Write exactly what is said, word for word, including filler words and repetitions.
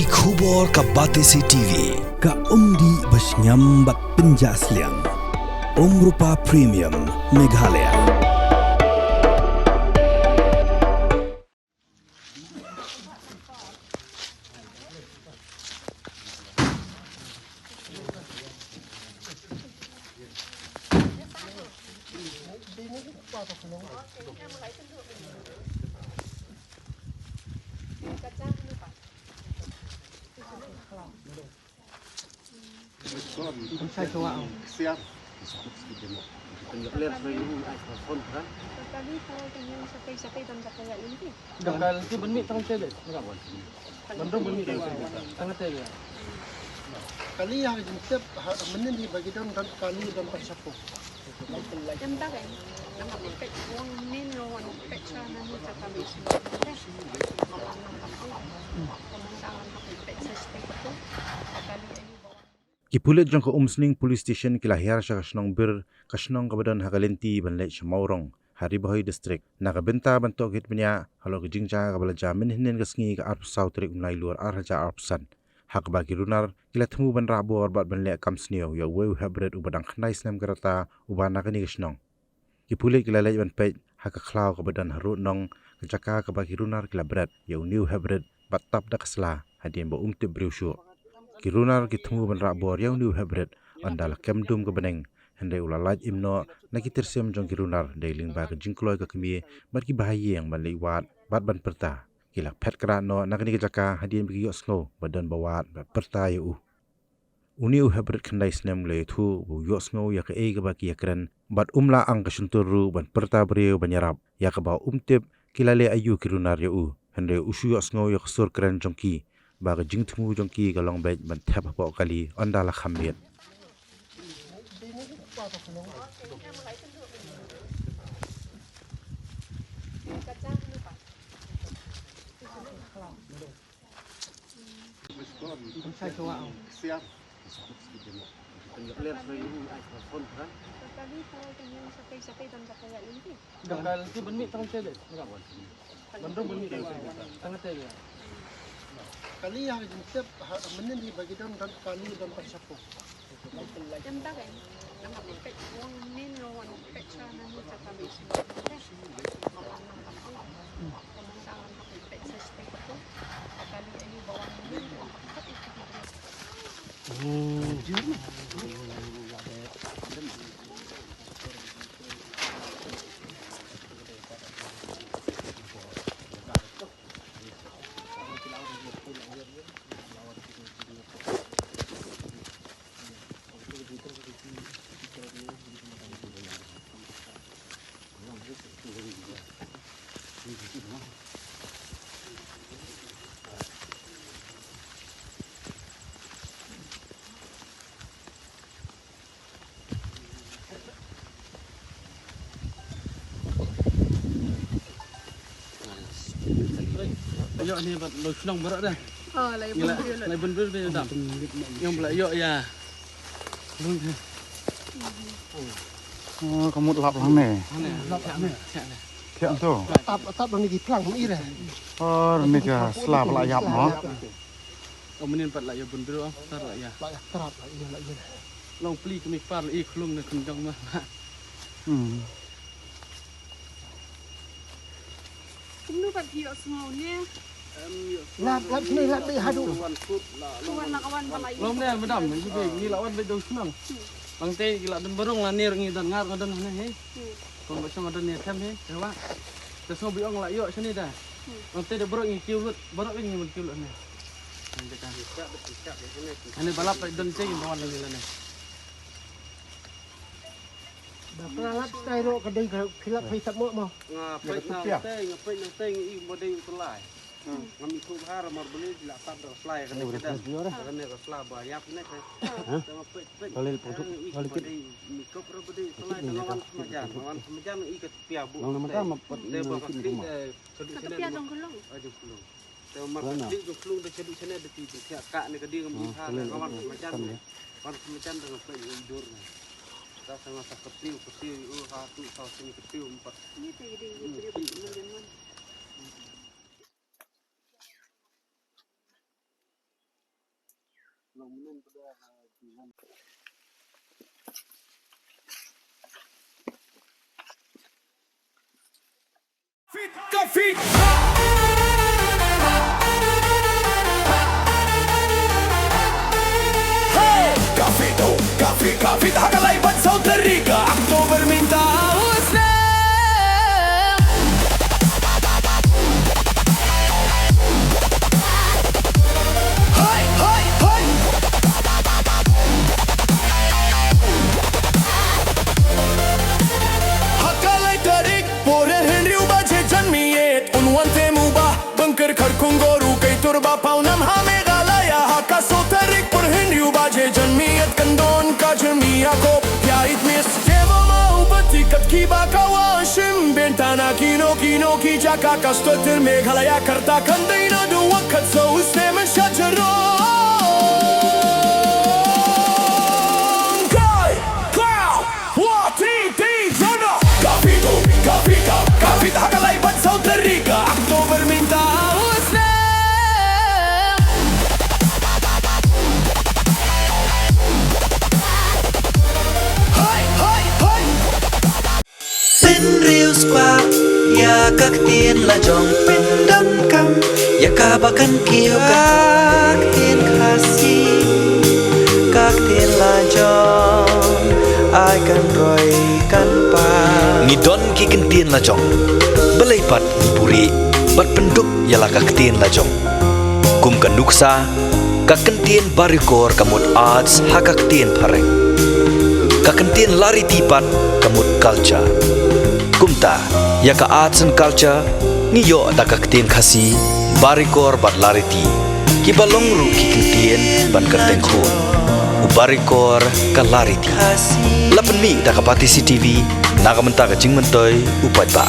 Ki khubor ka Batesi T V, ka umdih ba shngiam bad pynjah sliang. Umrupa Premium, Meghalaya. Kali ha ka jingtip ha mynnin hi ba ki don don kali don pyrshah. Ki pulit jong ka Umsning Police Station ki la hiar sha ka shnong Bir, ka shnong kaba don ha ka lynti ban leit sha Mawrong, ha Ri Bhoi District, na ka bynta ban tohkit bniah halor ka jingjia kaba la jia mynhynnin ka sngi, ka arphew saw tarik u Naiwieng ar hajar arphew san, ha kaba ki runar ki la thmu ban rah bor bad ban leh kam sniew ïa uwei u heprit uba dang khyndai snem ka rta, uba na kane ka shnong. Ki pulit ki la leit ban peit ha ka khlaw kaba don harud nong, ka jaka kaba ki runar ki la bret ïa une u heprit bad tap da ka sla hadien ba um tip briew shuh. Ki runar ki thmu ban rah bor ïa une u heprit ynda la kem dum ka bneng, hynrei u la lait im noh na ki tyrsim jong ki runar dei lyngba ka jingkloi ka kmie bad ki bahaïing ban leit wad bad ban pyrta. Ki la phet krad noh na kane ka jaka hadien ba ki ïohsngew ba don ba wad bad pyrta ïa u. Une u heprit khyndai snem u la ïathuh ba u ïohsngew ïa kaei kaba ki ïakren bad um lah ang ka shyntur ruh ban pyrta briew ban ïarap, ïa kaba um tip ki la leh aïu ki runar ïa u, hynrei u shu ïohsngew ïa ka sur kren jong ki ba ka jingthmu jong ki ka long beit ban thep hapoh kali ynda la kham miet. Kali ha ka jingtip ha mynnin hi ba ki don don kali don pyrshah. Ïoh ni bad lo shnong baroh dah. Oh, lai bun bil dah. Ïoh bla ïoh ïa. Oh, ka mut lap lang ne. Thiah tu. Tap tap ni ki plang ni re. Oh, ni ka sla ba la ïap mo. Oh, mynnin pat la ïa bun bil oh, tar la ïa. La ïa trap la ïa la ïa. Long pli kmie kpar la i khlung ne khynjong ma. Hmm. Kumno pat ki ïohsngew ne? Lap lap sini lap dei haduh. Wan la wan ba la ïa. Lom ne madam, ngi be ngi la wan be dong shnong. Lang te ngi la don barung la ner ngi don ngar ngi don ne he. Kon ba shong don ne them he, te wa. Te so bi ong la ïoh sini da. Lang te de barung ngi kiu lut, barung ngi mun kiu lut ne. Ane balap don te ngi wan la ne. Ba pla lap stai ro ka dei ka khilap phai tap mo mo. Nga peit nang teng, nga peit nang teng i mo dei u tlai. Ngam ithuh bha ra mar beli la tap da ka slai ka dei ka dang. Ka dei ka sla ba ïap ne ka. Nga peit peit. Kali photo, kali kit. Mi kop ra ba dei tlai nga wan semajan, nga wan semajan i ka pia bu. Nang nama ta ma pat. Dei ba ka klik. Ka pia jong ka long. Jong ka long. Te mar ka klik jong ka long da ka dei sene da ti jong ka ka ne ka dei ngam ithuh bha nga wan semajan. Wan semajan da nga peit i dur ne. Ka sa nga sa kyrtiew, kyrtiew, u ha tu sa sini kyrtiew empat. Ni te dei ni kyrtiew man man. Fit ka fit. Hey! Ka fit, oh, ka fit, ka fit ha ka lai bad saw tarik ka October mynta u snem. Hey, hey, hey. Ha ka lai tarik por hynriew baje janmiet un wan them u Bah Byngkyrkhar Khunggor u keitur ba paw nam ha Meghalaya. Ha ka saw tarik por hynriew baje janmiet kan don ka jingmih ïakob ïa i Miss Debbarma u ba tiket kiba ka wan shim bynta na kino kino ki jaka ka sdang ter Meghalaya. Kata kan dei naduh u khatsaw u snem sha jrong. Kai, kai. One, two, three, zona. Ka fit, oh, ka fit, ka, ka fit ha ka lai bad saw tarik ka October mynta u snem. Hai, hai, hai. Pynriew spah ïa ka ktien la jong, pyndonkam ïa kaba kan kiew ka ktien Khasi, ka ktien la jong, ai kan roi kan pang. Ngi don ki kyntien la jong, balei pat ngi buhrieh bad pynduk ïa la ka ktien la jong. Kum ka nuksa, ka kyntien Barikor ka mut arts ha ka ktien Phareng. Ka kyntien Lariti pat ka mut culture. Kumta, ïa ka arts and culture, ngi ïoh da ka ktien Khasi, Barikor bad Lariti. Kiba long ruh ki kyntien ban kyrteng khun. U Barikor ka Lariti. La pynmih da ka Batesi TV, na ka bynta ka jingmyntoi u paidbah.